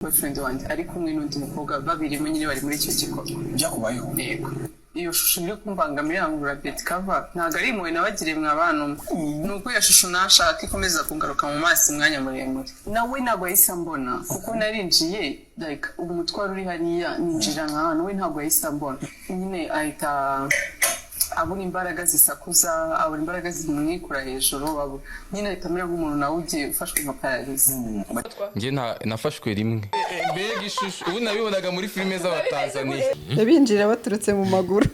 Boyfriend wanjye ari kumwe n'undi mukobwa, babirimo nyine, bari muri icyo gikorwa. Byakubayeho? Yego, iyo shusho iri kumbangamira yangura bed cover. Ntabwo ari impuhwe nabagiriye mwa bantu mwe, ni uko iyo shusho nashaka ikomeza kungaruka mu maso umwanya muremure. Nawe ntabwo yahise ambona kuko narinjiye, like umutwaro uri hariya, ninjira nka hano, we ntabwo yahise ambona nyine, ahita abura imbaraga zisakuza, abura imbaraga zimwikura hejuru, nyine ahita amera nk'umuntu nawe ugiye ufashwe nka paralysie. Njye nafashwe rimwe. Mbega ishusho! Ubu nabibonaga muri filime z'Abatanzaniya. Binjira baturutse mu maguru,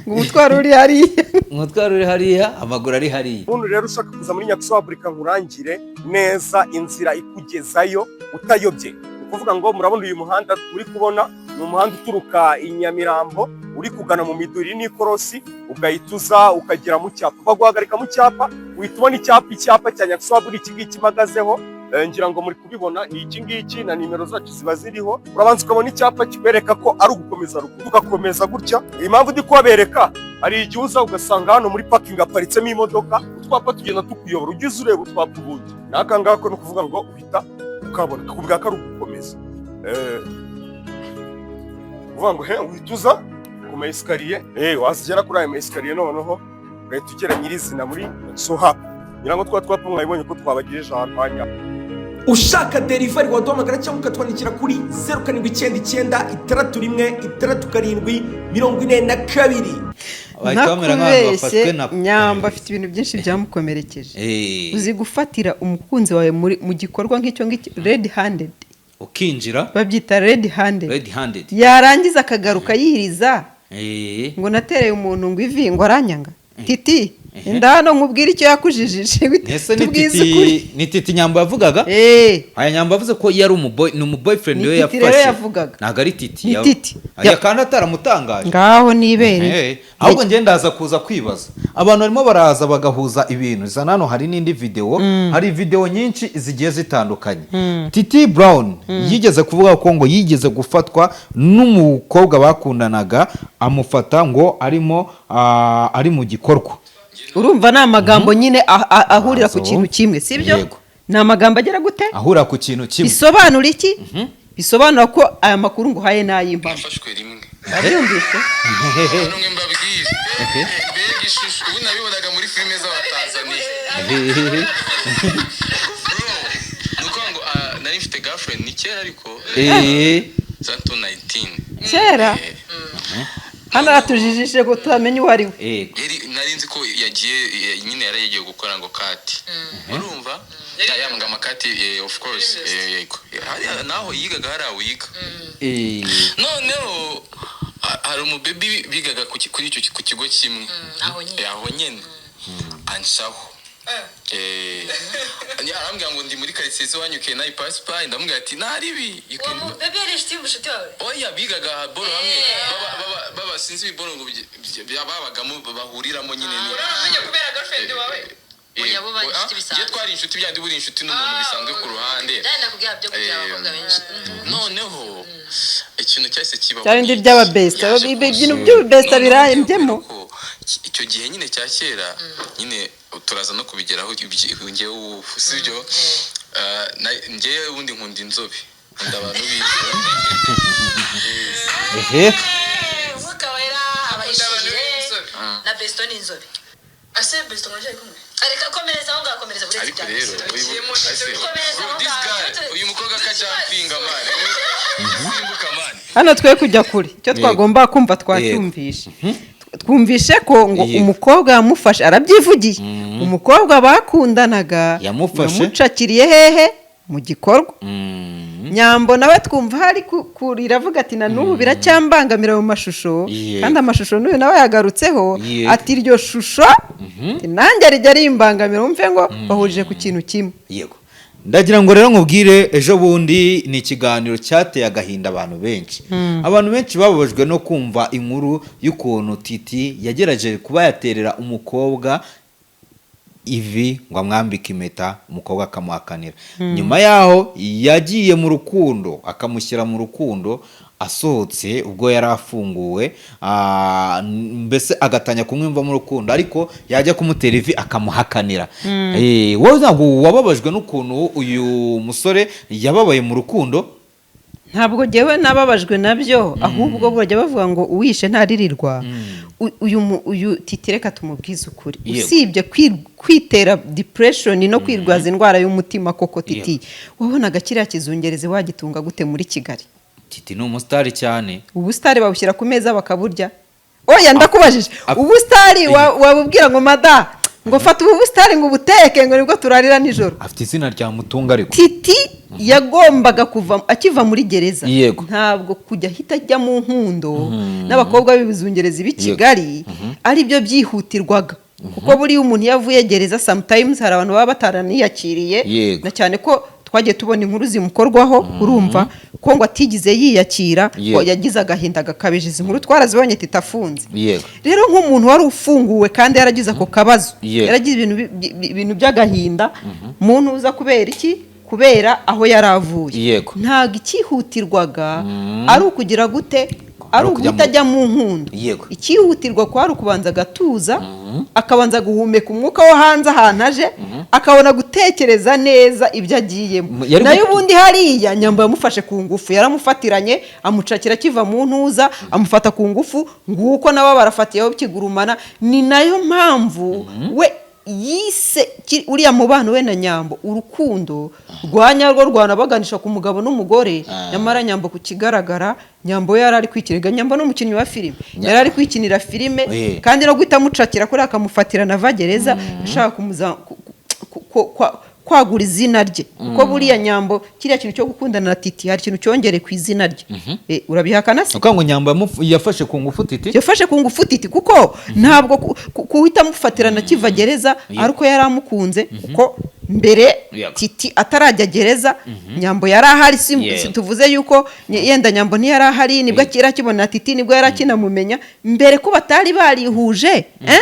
ngo umutwaro uri hariya. Umutwaro uri hariya, amaguru ari hariya. Ubundi rero ushaka kuza muri Nyakusohaburika, nkurangire neza inzira ikugezayo utayobye. Ni ukuvuga ngo murabona uyu muhanda uri kubona ni umuhanda uturuka i Nyamirambo uri kugana mu Miduri n'ikorosi, ugahita uza ukagera mu cyapa, baguhagarika mu cyapa, uhita ubona icyapa cya Nyakusohaburi, iki ngiki mpagazeho. Ngira ngo muri kubibona, ni iki ngiki, na nimero zacu ziba ziriho. Urabanza ukabona icyapa kikwereka ko ari ugukomeza ruguru, ugakomeza gutya. Impamvu ndi kuhabereka, hari igihe uza ugasanga hano muri parking haparitsemo imodoka. Utwapa tugenda tukuyobora, ujye uza ureba utwapa. Ubundi n'aka ngako ni ukuvuga ngo uhita ukabona kakubwira ko ari ugukomeza. Uvuga ngo he, uhita uza ku ma escalier, wazigera kuri ayo ma escalier, noneho ugahita ugera nyirizina muri Sohap. Ngira ngo twa twapa mwabibonye ko twabagejeje ahantu hanya. Ushaka delivery waduhamagara cyangwa ukatwandikira kuri 0799616742. Bahita bamera nk'abantu bafashwe Ntakubeshye, na Nyamba afite ibintu byinshi byamukomerekeje. Uzi gufatira umukunzi wawe mu gikorwa nk'icyo ngicyo, red handed? Ukinjira. Babyita red handed. Red handed. Yarangiza akagaruka yiriza ngo natereye umuntu ngo ivi, ngo aranyanga. Titi, inda hano nkubwire icyo yakujijije. Ese ni Tubwize Titi? ukuri. Ni Titi Nyambo yavugaga? Eh. Aya Nyambo yavuze ko yari umuboy, ni umuboyfriend Ni we Titi rero yafashe. yavugaga. Ntabwo ari Titi. Ni Titi. Aya kandi ataramutangaje. Ngaho nibereye. Ahubwo njye ndaza kuza kwibaza, abantu barimo baraza bagahuza ibintu. Zana hano, hari n'indi video, hari video nyinshi zigiye zitandukanye. Titi Brown yigeze kuvuga ko ngo yigeze gufatwa n'umukobwa bakundanaga, amufata ngo arimo ari mu gikorwa. Urumva ni amagambo nyine ahurira ku Azo. kintu kimwe, sibyo? Yego. Ni amagambo agera gute? Ahurira ku kintu kimwe. Bisobanura iki? Bisobanura ko aya makuru nguhaye n'ay'impamo. Nafashwe rimwe. Wabyumvise? Numwe mbabwire, mbega ishusho! Ubu nabibonaga muri filime z'Abatanzaniya. Bro, ni ukuvuga ngo nari mfite girlfriend, ni kera ariko, za 2019. Kera. Hano aratujijishe ngo tutamenye uwo ari we. Yego. Yari nari nzi ko yagiye, nyine yari yagiye gukora ngo cut, urumva yambwa amakati, of course, yego. Hariya naho yigaga, hariya wiga. Noneho hari umubebi bigaga ku ki- kuri icyo ku kigo kimwe. Aho nyine. Aho nyine anshaho. Arambwira ngo ndi muri karitsiye z'iwanyu, can I pass by? Ndamubwira ati ntaribi, you Uwo can. mu bebe yari inshuti y'umushuti wawe? Oya, bigaga boro hamwe, baba sinzi ibiboro ngo babagamo bahuriramo nyine ni Uramenye kubera girlfriend wawe? Oya, bo bari inshuti bisanzwe. Iyo twari inshuti byandi, buri inshuti n'umuntu bisanzwe ku ruhande. Byari nakubwira byo kugira abakobwa benshi. Noneho ikintu cyahise kibaho Bya bindi ni iki? by'ababesita, Yaje ibintu kunsura. by'ububesita Noneho birambyeho. ko icyo gihe nyine cya kera nyine turaza no kubigeraho, njyewe ubu sibyo. Njyewe ubundi nkunda inzobe, nkunda abantu b'inzobe. Ehe. Umwuka Wera abayishire na besto ni inzobe. Ase besto muracyari kumwe? Reka komereza aho ngaho, komereza uretse Ariko ibya rero besto. uyu Komereza bro, aho this ngaho. guy, uyu mukobwa akajampinga man, simbuka man. Hano twe kujya kure, icyo twagomba kumva twacyumvishe. Twumvishe ko ngo umukobwa yamufashe, arabyivugiye, umukobwa bakundanaga Yamufashe. yamucakiriye hehe? Mu gikorwa. Nyambo nawe twumva hari kurira avuga ati na n'ubu biracyambangamira mu mashusho. Kandi amashusho n'uyu nawe yagarutseho, ati iryo shusho, ati nanjye rijya rimbangamira. Wumve ngo bahurije ku kintu kimwe. Yego, ndagira ngo rero nkubwire, ejo bundi ni ikiganiro cyateye agahinda abantu benshi. Abantu benshi bababajwe no kumva inkuru y'ukuntu Titi yagerageje kuba yaterera umukobwa ivi ngo amwambike impeta, umukobwa akamuhakanira. Nyuma yaho yagiye mu rukundo, akamushyira mu rukundo. Asohotse ubwo yari afunguwe, mbese agatanya kumwumvamo urukundo, ariko yajya kumutera ivi akamuhakanira. Wowe ntabwo wababajwe n'ukuntu uyu musore yababaye mu rukundo? Ntabwo ngewe nababajwe nabyo, ahubwo bajya bavuga ngo uwishe ntaririrwa. Uyu Titi, reka tumubwize ukuri, usibye kwitera depression no kwirwaza indwara y'umutima, koko Titi wabonaga kiriya kizungerezi wagitunga gute muri Kigali? Titi ni umusitari cyane. Ubusitari babushyira ku meza bakaburya? Oya, ndakubajije. Ubusitari wabubwira ngo mada, ngo fata ubu busitari, ngo ubuteke, ngo nibwo turarira nijoro? Afite izina rya mutunga ariko. Titi yagombaga kuva, akiva muri gereza, ntabwo kujya ahita ajya mu nkundo n'abakobwa b'ibizungerezi b'i Kigali ari byo byihutirwaga, kuko buriya umuntu iyo avuye gereza, sometimes hari abantu baba bataraniyakiriye, na cyane ko twagiye tubona inkuru zimukorwaho, urumva ko ngo atigize yiyakira, ko yagize agahinda gakabije. Izi nkuru twarazibonye Titi afunze. Rero nk'umuntu wari ufunguwe kandi yaragize ako kabazo, yaragize ibintu by'agahinda muntu uza kubera iki? Kubera aho yari avuye. Ntabwo icyihutirwaga ari ukugira gute, ari ukujya uguhita ajya mu nkundo. Icyihutirwa kwari ukubanza agatuza, akabanza guhumeka umwuka wo hanze ahantu aje, akabona gutekereza neza ibyo agiyemo. Yari Nayo ubundi hariya Nyambo yamufashe ku ngufu, yaramufatiranye, amucakira akiva mu ntuza, amufata ku ngufu, nguko nabo barafatiyeho kigurumana. Ni nayo mpamvu we yise uriya mubano we na Nyambo urukundo rwa nyarwo rwanabaganisha ku mugabo n'umugore. Nyamara Nyambo, ku kigaragara, Nyambo yari ari kwikirega. Nyambo ni umukinnyi wa filime, yari ari kwikinira filime, kandi no guhita amucakira kuri akamufatira na vagereza, ashaka kumuza kwagura izina rye, kuko buriya Nyambo kiriya kintu cyo gukundana na Titi hari ikintu cyongereye ku izina rye. Urabihakana se? Uvuga ngo Nyambo yafashe ku ngufu Titi? Yafashe ku ngufu Titi, kuko ntabwo kuhita amufatirana akiva gereza ariko yari amukunze, kuko mbere Titi atarajya gereza Nyambo yari ahari. Si si tuvuze yuko yenda Nyambo ntiyari ahari nibwo akira akibona Titi, nibwo yari akinamumenya mbere, ko batari barihuje, eh?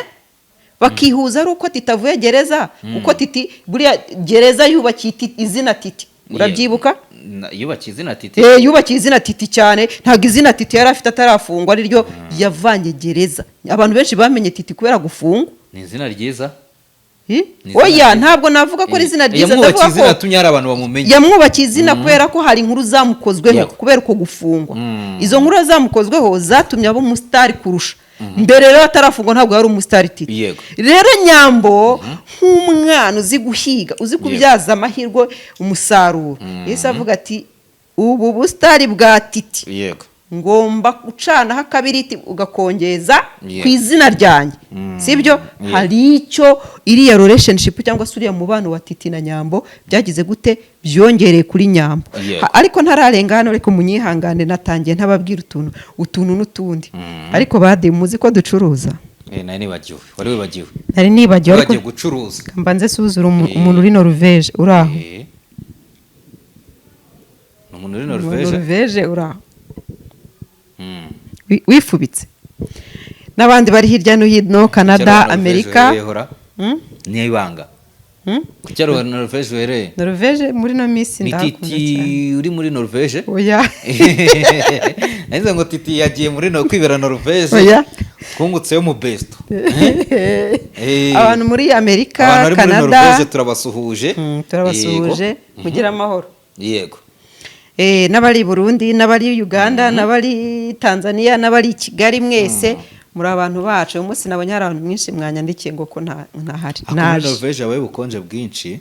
Bakihuza ari uko Titi avuye gereza, kuko Titi buriya gereza yubakiye izina Titi, urabyibuka? Yubakiye izina Titi? Yubakiye izina Titi cyane. Ntabwo izina Titi yari afite atarafungwa ariryo yavanye gereza. Abantu benshi bamenye Titi kubera gufungwa. Ni izina ryiza. Eh? Ni izina Oya, ryiza. ntabwo navuga ko ari izina ryiza. Yamwubakiye Ndavuga izina, ko yatumye hari abantu bamumenya. Yamwubakiye izina kubera ko hari inkuru zamukozweho kubera uko gufungwa. Izo nkuru zamukozweho zatumye aba umusitari kurusha mbere. Rero atarafungwa ntabwo yari umusitari Titi. Rero Nyambo nk'umwana uzi guhiga, uzi kubyaza amahirwe umusaruro, yahise avuga ati ubu busitari bwa Titi ngomba gucanaho akabiriti ugakongeza ku izina ryanjye, sibyo? Hari icyo iriya relationship cyangwa se uriya mubano wa Titi na Nyambo byagize gute, byongereye kuri Nyambo. Ariko ntararenga hano, ariko munyihangane, natangiye ntababwira utuntu utuntu n'utundi, ariko bade muzi ko ducuruza. Nari nibagiwe, wari wibagiwe. Nari nibagiwe, ariko Wagiye gucuruza. Mbanze suzura umuntu uri Norvege uri aho. Ni umuntu uri Umuntu Norvege. Norvege uri aho wifubitse n'abandi bari hirya no hino, Canada, Kuki ari Amerika. Norvege uhereye? Ni ibanga. Kuki ari Norvege uhereye? Norvege muri ino minsi Ni ndahakunda Titi cyane. uri muri Norvege? Oya. Nahise ngo Titi yagiye muri no kwibera Norvege. Oya. Twungutseyo mu besto. Abantu muri Amerika, Abantu bari muri Canada, Norvege turabasuhuje. Turabasuhuje. Mugire amahoro. N'abari i Burundi, n'abari Uganda, n'abari Tanzania, n'abari i Kigali, mwese muri abantu bacu. Uyu munsi nabonye hari abantu mwinshi mwanyandikiye ngo ko ntahari. Ariko muri Naje. Norvege habaye ubukonje bwinshi.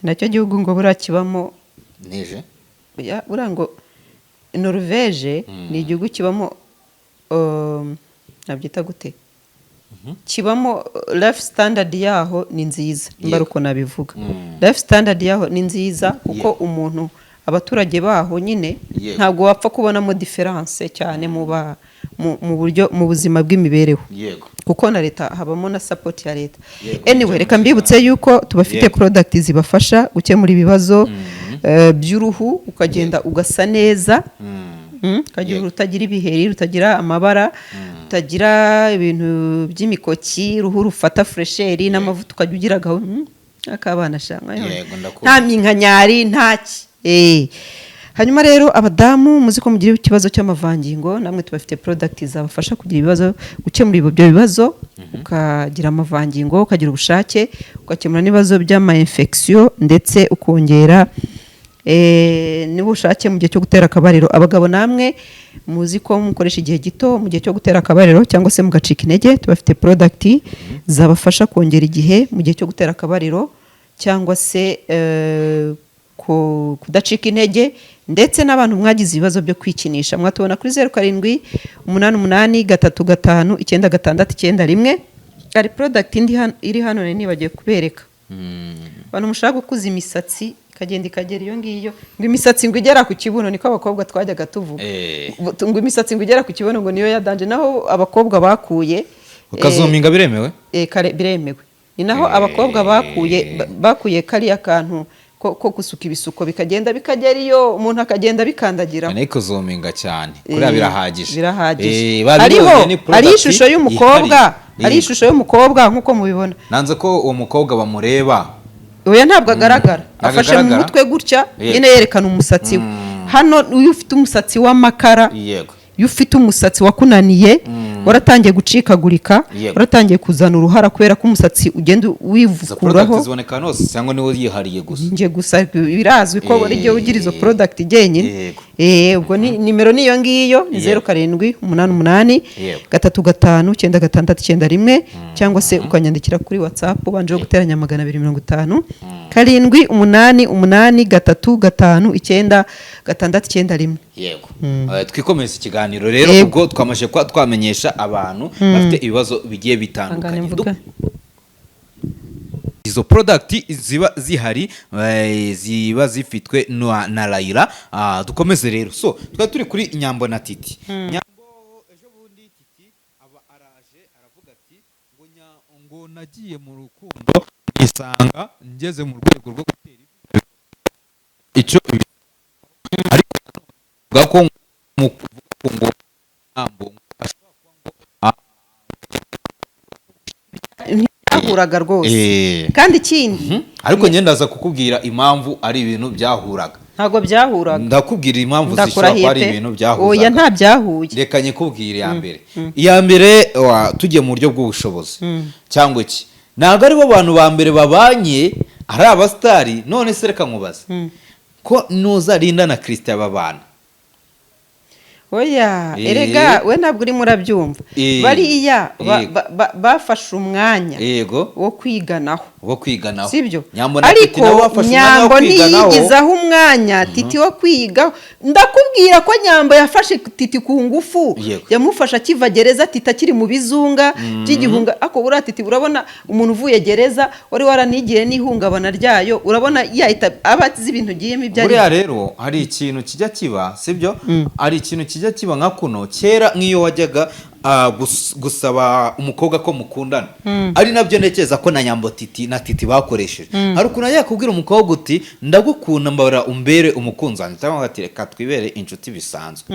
Nacyo gihugu ngo buriya kibamo Nije. Ya, buriya ngo Norvege ni igihugu kibamo, nabyita gute, kibamo life standard yaho ni nziza, nimba ari uko nabivuga. Life standard yaho ni nziza kuko umuntu, abaturage baho nyine, ntabwo wapfa kubonamo différence cyane mu buryo mu buzima bw'imibereho, kuko na leta habamo na support ya leta. Anyway, reka mbibutse yuko tubafite product zibafasha gukemura ibibazo by'uruhu, ukagenda ugasa neza, ukagira uruhu rutagira ibiheri, rutagira amabara, rutagira ibintu by'imikoki, uruhu rufata fraîcheur n'amavuta, ukajya ugira gahunda akabana sha nkayo. Yego, ndakumva. Nta minkanyari, ntaki. Hanyuma rero abadamu muzi ko mugira ikibazo cy'amavangingo, namwe tubafite product zabafasha kugira ibibazo, gukemura ibyo bibazo, ukagira amavangingo, ukagira ubushake, ugakemura n'ibibazo by'ama infection, ndetse ukongera n'ubushake mu gihe cyo gutera akabariro. Abagabo namwe muzi ko mukoresha igihe gito mu gihe cyo gutera akabariro cyangwa se mugacika intege, tubafite product zabafasha kongera igihe mu gihe cyo gutera akabariro cyangwa se kudacika intege. Ndetse n'abantu mwagize ibibazo byo kwikinisha, mwatubona kuri 0788359691. Hari product indi iri hano nari nibagiwe kubereka. Abantu mushaka gukuza imisatsi ikagenda ikagera iyo ngiyo, ngo imisatsi ngo igera ku kibuno, niko abakobwa twajyaga tuvuga, ngo imisatsi ngo igera ku kibuno ngo niyo ya danger. Naho abakobwa bakuye Ukazuminga biremewe? Biremewe. Ni naho abakobwa bakuye kariya kantu ko gusuka ibisuko bikagenda bikagera iyo umuntu akagenda bikandagira. Ariko kuzuminga cyane kuriya birahagije. Birahagije. Babibonye, Hariho ni product hariho ishusho y'umukobwa, yihariye. hariho ishusho y'umukobwa nk'uko mubibona. Nanze ko uwo mukobwa bamureba. Oya, ntabwo agaragara. Ntabwo Afashe mu agaragara? mutwe gutya nyine yerekana umusatsi we. Hano iyo ufite umusatsi w'amakara, iyo ufite umusatsi wakunaniye, waratangiye gucikagurika, waratangiye kuzana uruhara kubera ko umusatsi ugenda Izo wivukuraho. product ziboneka hano hose cyangwa niwo yihariye gusa? Njye gusa, birazwi ko buri gihe ugira izo product jyenyine. Ubwo ni nimero niyo ngiyo, ni 0788 359691, cyangwa se ukanyandikira kuri WhatsApp ubanje guteranya 250 788 359 691. Yego. Twikomeza ikiganiro rero. Ubwo twamaze kuba twamenyesha abantu bafite ibibazo bigiye bitandukanye. Ihangane mvuga. Izo product ziba zihari, ziba zifitwe na Layira. Dukomeze rero. So twari turi kuri Nyambo na Titi. Nyambo ejo bundi Titi aba araje aravuga ati ngo nagiye mu rukundo nisanga ngeze mu rwego rwo gutera ivi icyo, ariko avuga ko mu kuvuga ngo Nyambo ashobora kuba ngo Ntibyahuraga rwose. Kandi ikindi, Ariko njye ndaza kukubwira impamvu ari ibintu byahuraga. Ntabwo byahuraga. Ndakubwira impamvu zishobora Ndakurahiye kuba ari pe. ibintu byahuzaga. Oya, nta byahuye. Reka nyikubwire. Iya mbere, iya mbere, tugiye mu buryo bw'ubushobozi cyangwa iki, ntabwo ari bo bantu ba mbere babanye ari abasitari. None se reka nkubaze, ko nuza Linda na Christian babana? Oya, erega we ntabwo urimo urabyumva. Bariya bafashe umwanya wo kwiganaho. Wo kwiganaho. Sibyo? Nyambo na Titi Ariko nabo bafashe umwanya wo Nyambo kwiganaho. ntiyigizaho umwanya Titi wo kwigaho. Ndakubwira ko Nyambo yafashe Titi ku ngufu. Yamufashe akiva gereza, Titi akiri mu bizunga by'igihunga. Ako buriya Titi, urabona umuntu uvuye gereza wari waranigiye n'ihungabana ryayo, urabona yahita aba azi ibintu ugiyemo ibyo ari Buriya rero hari ikintu kijya kiba, sibyo? Hari ikintu kijya kiba nka kuno kera, nk'iyo wajyaga gusaba umukobwa ko mukundana, ari nabyo ntekereza ko na Nyambo Titi na Titi bakoresheje. Hari ukuntu ajya kubwira umukobwa uti: "Ndagukunda, mbara umbere umukunzi wanjye," cyangwa ati: "Reka twibere inshuti bisanzwe."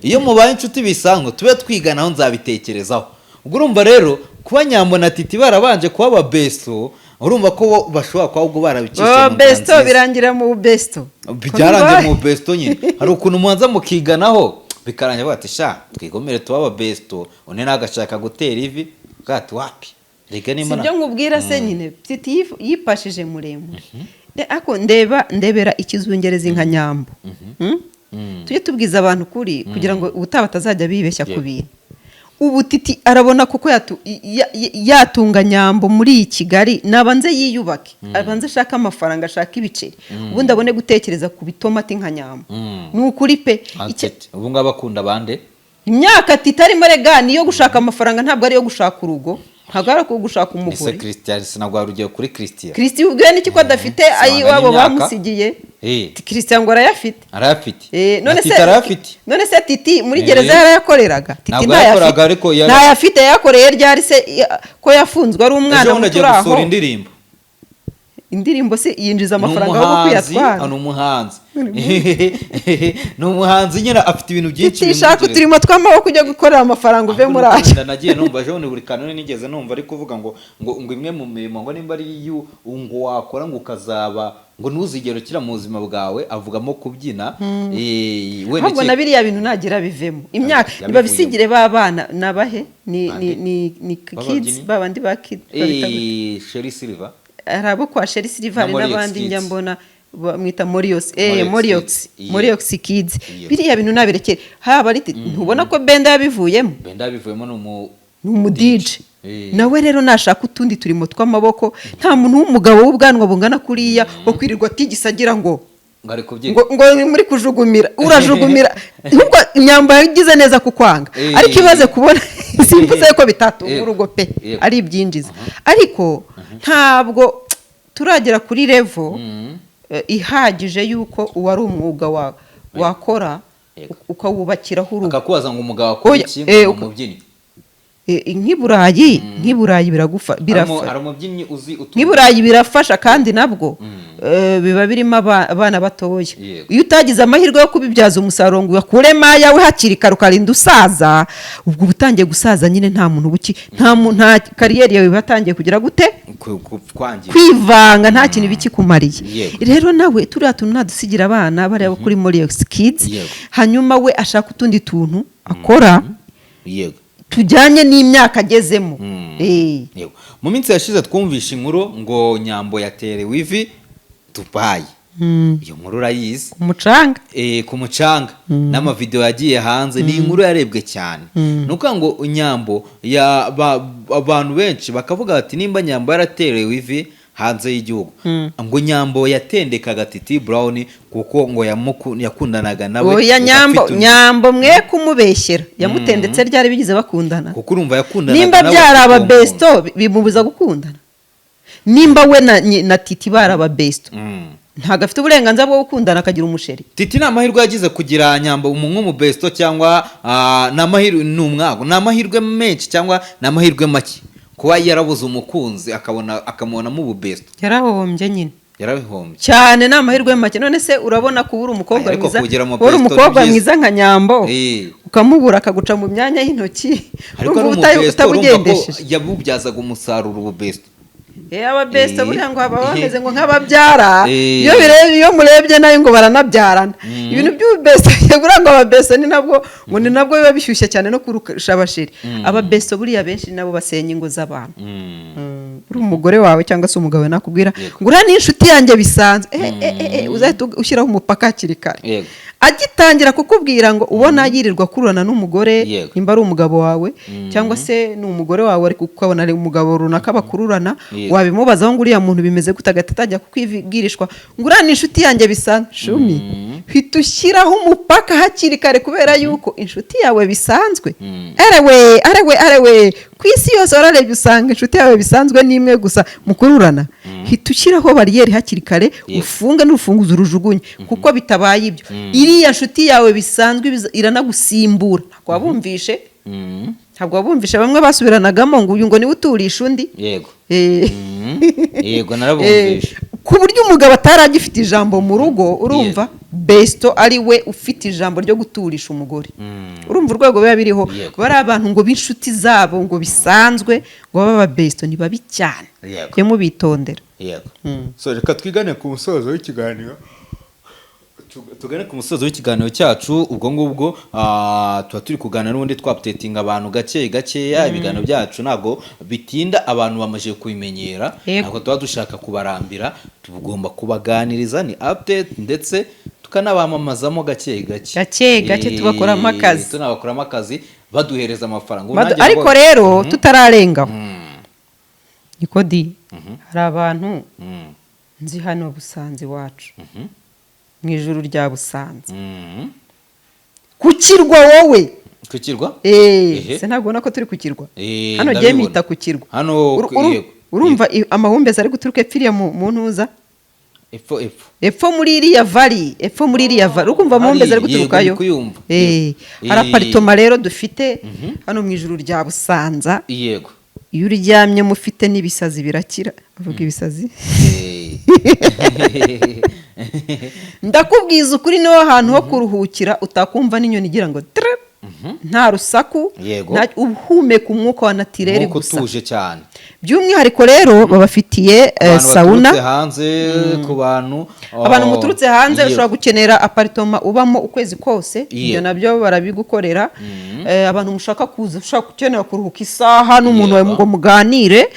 Iyo mubaye inshuti bisanzwe, tube twiganaho, nzabitekerezaho. Ubwo urumva rero kuba Nyambo na Titi barabanje kuba aba besto, urumva ko bo bashobora kuba ubwo barabicishije Oh, mu nzira besto nziza. Birangira mu besto. Byarangiye mu besto nyine. Hari ukuntu mubanza mukiganaho, bikarangira bavuga ati: "Sha, twigomere tuba aba besto." Undi nawe agashaka gutera ivi, avuga ati: "Wapi, reka nimba Sibyo nkubwira se nyine, Titi yipashije muremure. Ako ndeba, ndebera ikizungereza nka Nyambo. Tujye tubwiza abantu ukuri kugira ngo ubutaha batazajya bibeshya ku bintu. Ubu Titi arabona kuko yatunga Nyambo muri iyi Kigali, nabanze yiyubake, abanze ashake amafaranga, ashake ibiceri, ubundi abone gutekereza ku bitomati nka Nyambo. Ni ukuri pe. Titi ubu ngubu akunda bande? Imyaka Titi arimo rega niyo gushaka amafaranga, ntabwo ari iyo gushaka urugo, ntabwo ari iyo gushaka Ese umugore. Christian, sinabwo urugero kuri Christian. Christian ubwiwe n'iki ko adafite ayiwabo imyaka. bamusigiye? Christian ngo arayafite. Arayafite. None Na se Titi arayafite. None se Titi muri gereza yarayakoreraga? Titi Ntabwo ntayafite. yayakoraga, ariko Ntayafite, yayakoreye ryari se, ko yafunzwe ari umwana Ejo bundi muto agiye uri aho? gusohora indirimbo. Indirimbo se yinjiza Ni amafaranga ahubwo umuhanzi, kuyatwara? ni umuhanzi, ni umuhanzi nyine, afite ibintu byinshi Titi, shaka bimwinjiriza. uturimo tw'amaboko ujya gukorera amafaranga uve muri Ahubwo aya. nuko nagiye numva ejo bundi buri kanuni, nigeze numva ari kuvuga ngo imwe mu mirimo ngo nimba ari iyo ngo wakora ngo ukazaba Ngo ntuzigere ukira mu buzima bwawe, avugamo kubyina. Wenda Ahubwo na biriya bintu nagira bivemo imyaka. Yabivuyemo. Nibabisigire b'abana nabahe ni ni Bande? ni kids. B'ababyinnyi? Babandi ba kids babita gute? Sherrie Silver. Hari abo kwa Sherrie Silver, hari Na Moriox n'abandi njya Kids. mbona bamwita Moriox, Moriox Moriox. Kids. Yeah. Moriox Kids. Yeah. Biriya bintu nabirekere, haba ari, ntubona ko Benda yabivuyemo? Benda yabivuyemo, ni umu Ni umu DJ. Nawe rero nashaka utundi turimo tw'amaboko. Nta muntu w'umugabo w'ubwanwa bungana kuriya wo kwirirwa atigisa agira ngo Ngo ari kubyina. Ngo muri kujugumira, urajugumira. Nubwo imyambaro yagize neza kukwanga, ariko ibaze kubona, simvuze ko bitatunga urugo pe, ari ibyinjiza, ariko ntabwo turagera kuri level ihagije y'uko uwari umwuga wakora ukawubakiraho urugo. Akakubaza ngo umugabo akora Oya, iki? Ngo ni umubyinnyi. Nk'i Burayi biragufa, birafa Hari umubyinnyi uzi utunze Nk'i Burayi birafasha, kandi nabwo biba birimo abana batoya. Iyo utagize amahirwe yo kubibyaza umusaruro ngo uyakuremo ayawe hakiri kare, ukarinda usaza, ubwo uba utangiye gusaza nyine, nta muntu buki, nta carrière yawe iba yatangiye kugira gute? Kwangira. Kwivanga, nta kintu bikikumariye. Rero nawe turiya tuntu nadusigira abana bareba kuri Moriox Kids, hanyuma we ashaka utundi tuntu akora tujyanye n'imyaka agezemo. Yego. Mu minsi yashize twumvishe inkuru ngo Nyambo yaterewe ivi Dubai. Iyo nkuru urayizi? Ku mucanga. Ku mucanga, n'amavideo yagiye hanze, ni inkuru yarebwe cyane. Ni ukuvuga ngo Nyambo abantu benshi bakavuga bati nimba Nyambo yaraterewe ivi hanze y'igihugu, ngo Nyambo yatendekaga Titi Brown kuko ngo yakundanaga nawe Oya, Nyambo afite undi. Nyambo mwe kumubeshyera, yamutendetse ryari? Bigize bakundana? Kuko urumva yakundanaga Nimba nawe byari afite uwo aba muntu. besto, bimubuza gukundana? Nimba we na Titi bari aba besto, ntabwo afite uburenganzira bwo gukundana akagira umusheri? Titi ni amahirwe yagize kugira Nyambo nk'umu besto, cyangwa ni amahirwe, ni umwago, ni amahirwe menshi cyangwa ni amahirwe make kuba yarabuze umukunzi akabona, akamubonamo ubu besto? Yarahombye nyine. Yarabihombye. Cyane, ni amahirwe make. None se urabona kubura umukobwa Ariko mwiza, kugira mu kubura besto ni umukobwa byiza. mwiza nka Nyambo, ukamubura akaguca mu myanya y'intoki, Ariko urumva ari umu besto, urumva ko utabugendesheje. yabubyazaga umusaruro ubu besto. Aba besto buriya ngo baba bameze ngo nk'ababyara. Iyo murebye nayo ngo baranabyarana. Ibintu by'ububesto buriya ngo ababesto ni nabwo ngo ni nabwo biba bishyushye cyane no kurusha abasheri. Ababesto buriya benshi nabo basenya ingo z'abantu. Uri umugore wawe cyangwa se umugabo nakubwira ngo uriya ni inshuti yanjye bisanzwe, uzahita ushyiraho umupaka hakiri kare. Agitangira kukubwira ngo ubona yirirwa akururana n'umugore, nimba ari umugabo wawe cyangwa se ni umugore wawe, ariko ukabona ari umugabo runaka bakururana, wabimubazaho ngo uriya muntu bimeze gute, agahita atangira kukwibwirishwa ngo uriya ni inshuti yanjye bisanzwe, shumi, hita ushyiraho umupaka hakiri kare, kubera yuko inshuti yawe bisanzwe, arewe arewe arewe, ku isi yose wararebye usanga inshuti yawe bisanzwe ni imwe gusa mukururana. Hita ushyiraho bariyeri hakiri kare, ufunge n'urufunguzo urujugunye, kuko bitabaye ibyo iriya nshuti yawe bisanzwe iranagusimbura. Ntabwo wabumvishe? Ntabwo wabumvishe bamwe basubiranagamo ngo uyu ngo niwe uturisha undi? Yego. Yego, narabumvishe. Ku buryo umugabo atari agifite ijambo mu rugo, urumva besto ari we ufite ijambo ryo guturisha umugore. Urumva urwego biba biriho. Bari abantu ngo b'inshuti zabo ngo bisanzwe, ngo babe aba besto, ni babi cyane. Mujye mubitondera. Yego. So reka twigane ku musozo w'ikiganiro, tugane ku musozo w'ikiganiro cyacu. Ubwo ngubwo tuba turi kuganira n'ubundi, twaupdatinga abantu gake gakeya. Ibiganiro byacu ntabwo bitinda, abantu bamaze kubimenyera. Ntabwo tuba dushaka kubarambira, tugomba kubaganiriza, ni update, ndetse tukanabamamazamo gake gake. Gake gake, tubakoramo akazi. Tunabakoramo akazi, baduhereza amafaranga. Ubu nanjye Ariko rero tutararengaho, niko di hari abantu nzi hano Busanze iwacu, mu ijuru rya Busanze, ku kirwa wowe. Ku kirwa? Eh, se ntabwo ubona ko turi ku kirwa? Hano ngiye Ndabibona. mpita ku kirwa. Hano yego. Urumva amahumbezi ari guturuka epfo iriya mu ntuza. Epfo, epfo. Epfo muri iriya valley, epfo muri iriya valley, urumva amahumbezi ari Hariya, yego, guturukayo. ndi kuyumva. Hari apartment rero dufite hano mu ijuru rya Busanza. Iyo uryamye mufite n'ibisazi birakira, bavuga ibisazi. Ndakubwiza ukuri, niho hantu ho kuruhukira utakumva n'inyoni igira ngo tere. Nta rusaku, uhumeka umwuka wa naturel Umwuka gusa. utuje cyane. By'umwihariko rero babafitiye Abantu sauna. baturutse hanze, ku bantu Abantu muturutse hanze, ushobora gukenera appartement ubamo ukwezi kose, ibyo nabyo barabigukorera. Abantu mushaka kuza, ushaka gukenera kuruhuka isaha n'umuntu wawe ngo muganire,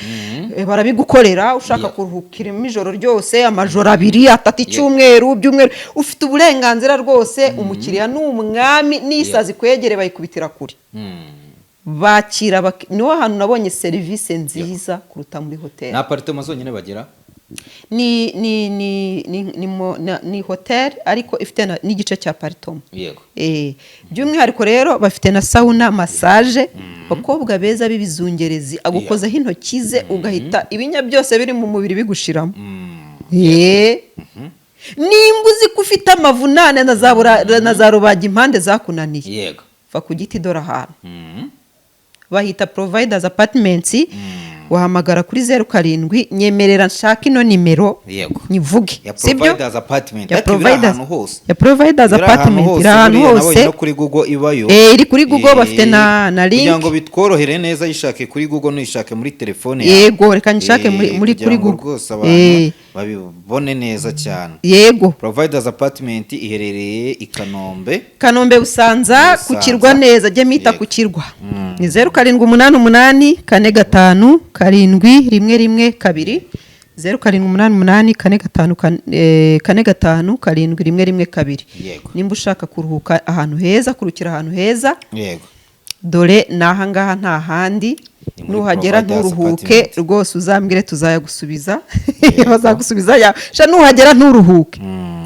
barabigukorera. Ushaka kuruhukira ijoro ryose, amajoro 2, 3, icyumweru, byumweru, ufite uburenganzira rwose. Umukiriya ni umwami, n'isazi kwegere bayikubitira kure. Bakira niho hantu nabonye serivisi nziza kuruta muri hoteli. Ni appartement zonyine bagira? Ni hoteli ariko ifite n'igice cya appartement. By'umwihariko rero bafite na sauna, massage. Abakobwa beza b'ibizungerezi, agukozaho intoki ze ugahita ibinya byose biri mu mubiri bigushiramo. Nimba uzi ko ufite amavunane na za rubaga impande zakunaniye, va ku giti, dore ahantu bahita Providers Apartments. Wahamagara kuri 07, nyemerera nshaka ino nimero nyivuge. Ya Sibyo? Providers Apartment. Ya Ariko iba iri Providers ahantu hose. Ya Providers Iri ahantu Apartment hose, iri ahantu buriya nabonye hose. no kuri Google ibayo. Iri kuri Google, bafite na link. Kugira ngo bitworohere neza, yishake kuri Google, nuyishake muri telefone yawe. Yego, reka nshake muri Kugira kuri ngo Google. rwose abantu babibone neza cyane. Providers Apartment iherereye i Kanombe. Kanombe, Busanza, ku Busanza. Kirwa neza, jya mita ku Kirwa. Ni 0788 457 1112, 0788 45 45 7112. Nimba ushaka kuruhuka ahantu heza, kurukira ahantu heza, dore ni ahangaha, nta handi. Ni muri Nuhagera Providers nturuhuke Apartment. rwose, uzambwire tuzayagusubiza, bazagusubiza ya sha. Nuhagera nturuhuke,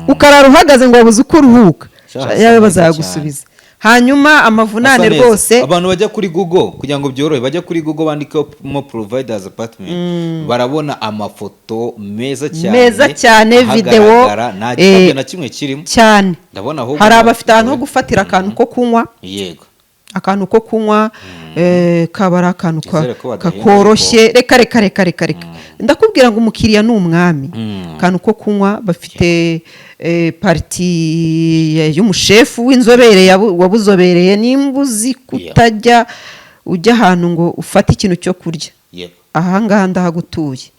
ukarara uhagaze ngo wabuze uko uruhuka, Sha, sha, hasa yawe neza. bazayagusubiza. Hanyuma amavunane Hasa neza. rwose. Abantu bajya kuri Google, kugira ngo byorohe, bajya kuri Google bandikemo Providers Apartment, barabona amafoto meza cyane, Meza cyane, video, ahagaragara, nta gikabyo na kimwe kirimo. Cyane. Ndabona ahubwo Hari abafite ahantu ho gufatira akantu ko kunywa, akantu ko kunywa, kaba ari akantu Nizere ko badahenda. kakoroshye. Reka reka reka reka reka, ndakubwira ngo umukiriya ni umwami. Akantu ko kunywa bafite, partie y'umushefu w'inzobere wabuzobereye. Nimba uzi kutajya ujya ahantu ngo ufate ikintu cyo kurya, ahangaha ndahagutuye,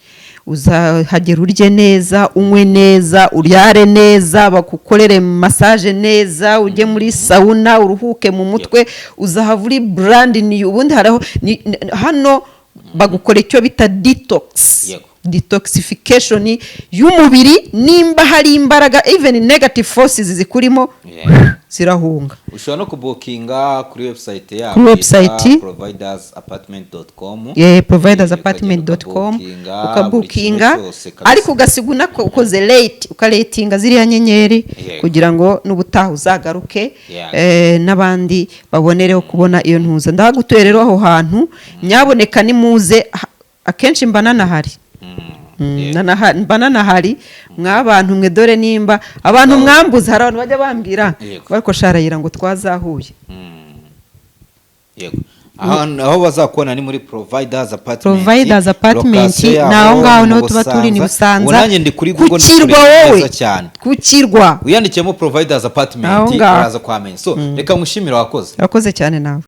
uzahagera urye neza, unywe neza, uryare neza, bagukorere massage neza, ujye muri sauna uruhuke mu mutwe, uzahava uri brand new. Ubundi hariho hano bagukora icyo bita detox, detoxification y'umubiri. Nimba hari imbaraga, even negative forces zikurimo, zirahunga. Ushobora no kubukinga kuri website yabo Kuri website. providersapartment.com. Yeah, providersapartment.com, ukabukinga, ariko ugasiga unakoze rate, ukaratinga ziriya nyenyeri kugira ngo n'ubutaha uzagaruke, n'abandi babonereho kubona iyo ntuza. Ndahagutuye rero aho hantu, nyaboneka nimuze. Akenshi mba nanahari. Mba nanahari mwabantu mwe. Dore nimba abantu mwambuze, hari abantu bajya bambwira bariko sharayira ngo twazahuye. Yego, aho bazakubona ni muri Providers Apartment. Providers Apartment, Location ni yaho aho ngaho ni niho mu tuba turi, ni Busanza. Busanza. Ubu nanjye ndi kuri Ku Google, ndi Kirwa. kureba Wowe neza cyane. ku Kirwa. Wiyandikiyemo Providers Apartment, Aho ngaho. uraza kuhamenya. So reka ngushimire, wakoze. Urakoze cyane nawe.